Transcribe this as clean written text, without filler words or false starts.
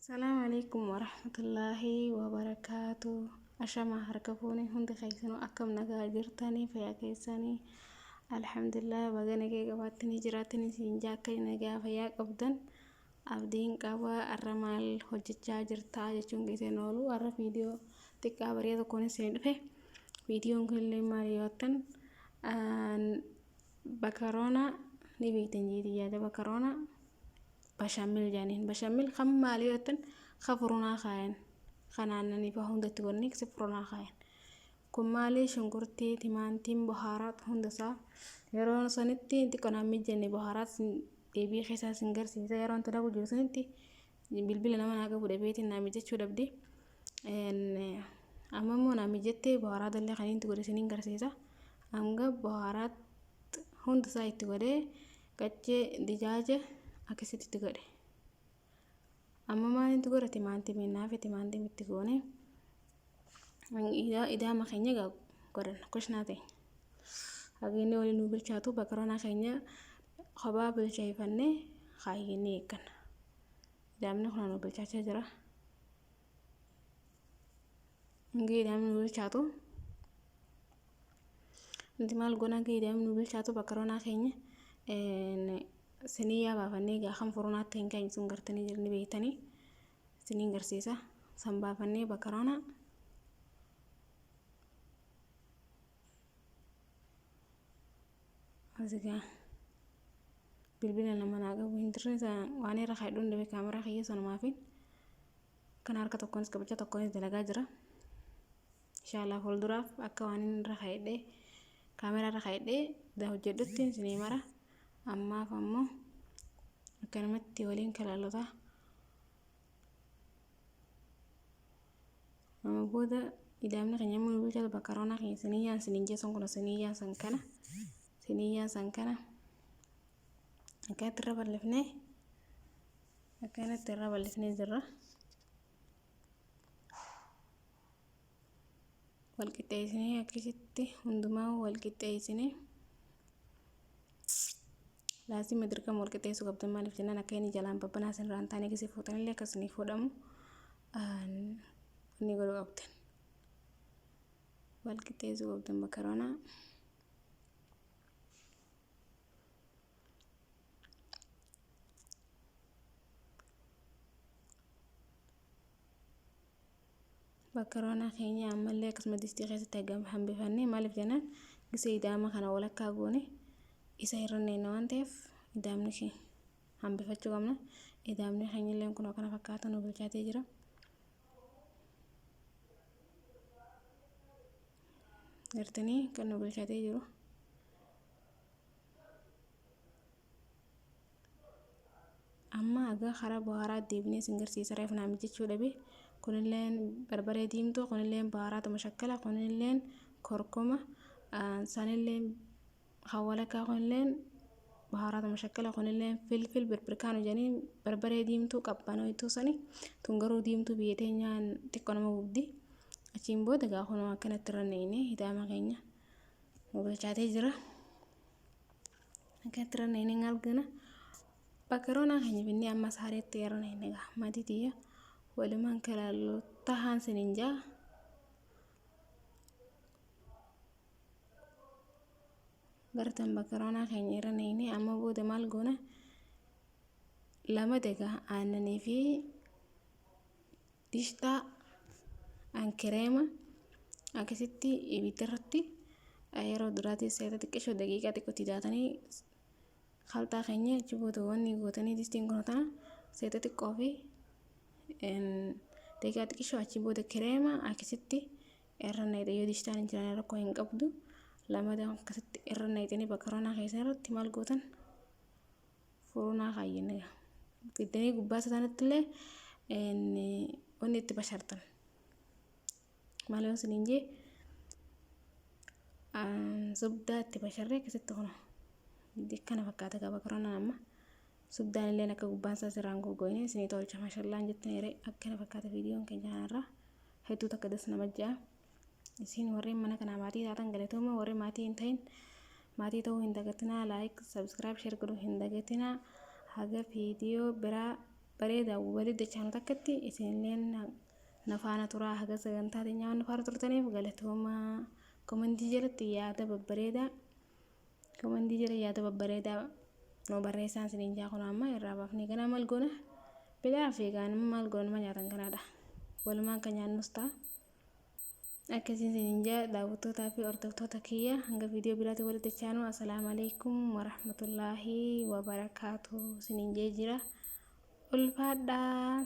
Salaamu alaikum warahmatullaahi wabarakaatu. Ashama harka fuune, hundi keessanuu akkam nagaa jirtanii? Fayyaa keessanii? Alhamdulillah, baga nagaa qabaattanii jiraattanii siin jaa. Akka nagaa fayyaa qabdan abdiin qaba. Har'a maal hojjechaa jirtaa jechuun keessan oolu. Har'a viidiyoo xiqqaa bareeda tokkoon isin dhufe. Viidiyoon kun illee maal yoo ta'an, bakaroona ni beektan jeetii yaada. Bakaroona bashamil jedhaniin. Bashamil kan maali yoo ta'an, kan furunaa kaayan, kan aannanii fa'aa hundatti godhanii si furunaa kaayan. Kun maali? Shunkurtii, timaantiin, bohaaraat hundasaa yeroo sanitti xiqqoo naan mijanne. Bohaaraat deebii keessaa sin garsiisa. Yeroo dalagu jiru sanitti bilbila nama naa qabu dhabeetiin naa mijachuu dhabde. Amma immoo naa mijattee, bohaaraat illee kan inni godhe siniin garsiisa. Hanga bohaaraat hundasaa itti godhee, qaccee dijaaja akkasitti itti godhe. Amma maalitti godha? Timaantimii naafi timaantimii itti goone, idaama keenya godhanna kushnaa teenya. Haga inni waliin nu bilchaatu bakaroonaa keenya kophaa bilcheeffannee kaayyannee eegganna. Idaamni kun nu bilchaachaa jira. Hanga idaamni nu bilchaatu nuti maal goona? Hanga idaamni nu bilchaatu bakaroonaa keenya siniyyaa baafannee egaa, kan furunaatti hin keenye sun gartanii jirni beektanii isiniin garsiisa. San baafannee bakaroonaa asigaa bilbila nama naa qabu hin jirre waan irra kaa'edhuun dhabe kaameraa kiyya sanumaafin kan harka tokkonis qabachaa tokkonis dalagaa jira. Inshaallah fuulduraaf akka waan inni irra kaa'edhee, kaameraa irra kaa'edhee hojjedhutti isinii mara. Ammaaf ammoo akkanumatti waliin kalaallotaa. Amma booda idaamni keenya immoo bilchaatu bakaroonaa keenya siniyyaan siniin jeessan kun siniyyaan san kana, siniyyaan san kana akkanatti irra bal'ifnee, akkanatti irra bal'ifnee jirra. Wal qixxeessinee, akkasitti hundumaa wal qixxeessinee, laazima dirqama wal qixxeessuu qabdan. Maaliif jennaan, akka inni jalaan babbanaa isin irraa hin taane, gisee fuutanillee akka isinii fuudhamu inni godhuu qabdan. Wal qixxeessuu qabdan makaroonaa. Makaroonaa keenya ammallee akkasuma distii keessatti hambifannee. Maaliif jennaan, gisee idaama kana walakkaa goone isa irra neena waan ta'eef idaamni keenya hambifachuu qabna. Idaamni keenya illee kun akkana fakkaata, nu bilchaatee jira. Gartanii kan nu bilchaatee jiru. Amma haga karaa bohaaraa deebinee isin garsiisa. Reef naa mijachuu dhabe. Kunilleen barbaree diimtuu, kunilleen bahaaraatu mashakkala, kunilleen korkoma, sanilleen kan walakkaa, kunilleen bahaaraatu mashakkala, kunilleen filfil birkaanu jedhanii, barbaree diimtuu qabbanoytuu sani tun garuu diimtuu biyya teenyaan xiqqoo nama gubdi. Achiin booda gaa kunoo akkanatti irra neeyne. Idaama keenya nu bilchaatee jira. Akkanatti irra neeyne argina. Bakaroonaa keenya binnee amma saareetti irra neeyne. Gaa maatii tiyya, walumaan kalaaloo tahaan sinin jaa. Gartan bakaroonaa keenya irra neeyne. Amma booda maal goona? Lama degaa aannanii fi dishxaa kireema akkasitti ibidda irratti yeroo duraatii seeta xiqqishoo daqiiqaa xiqqootti daatanii kalxaa keenya. Achi booda wanni gootanii distiin kun tana seeta xiqqoo fi daqiiqaa xiqqishoo, achi booda kireema akkasitti irra naqxe. Yoo dishtaan hin jiraanne rakkoo hin qabdu. Lamada akkasitti irra naqxanii bakaroonaa keessa irratti maal gootan? Furunaa kaayyanii fiddanii gubbaa isaa sanatti illee wanni itti bashartan maal yoo isiniin jee, zubdaa itti basharree akkasitti. Kun kana fakkaata qaba bakaroonaan. Amma zubdaan illee akka gubbaan isaa sirraan goggoine isinii tolcha. Mashallaan jettanii akkana fakkaata viidiyoon keenya kanarraa. Hedduu takka das nama ja'a. Isin warreen mana kanaa maatii taatan galatooma. Warreen maatii hin ta'in maatii ta'uu hin dagatinaa. Like, subscribe, share godhuu hin dagatinaa. Haga viidiyoo biraa. Bareedaa walitti dachaanu takkatti isinilleen na faana turaa. Haga sagantaa teenyaa waan nu faana turtaniif galatoomaa. Komantii jalatti yaada babbareedaa, komantii jala yaada babbareedaa nu barreessaan isiniin jaa. Kun amma irraa baafnee ganaa maal goona bilaa fi gaan maal goona, nama nyaatan kanaadha, walumaan kan nyaannus ta'a. Akkasiin isiniin jaa, daawwattootaa fi hordoftoota kiyya, hanga viidiyoo biraatti walitti dachaanu, assalaamu alaikum warahmatullaahi wabarakaatu isiniin jee jira. Ulfaadhaa.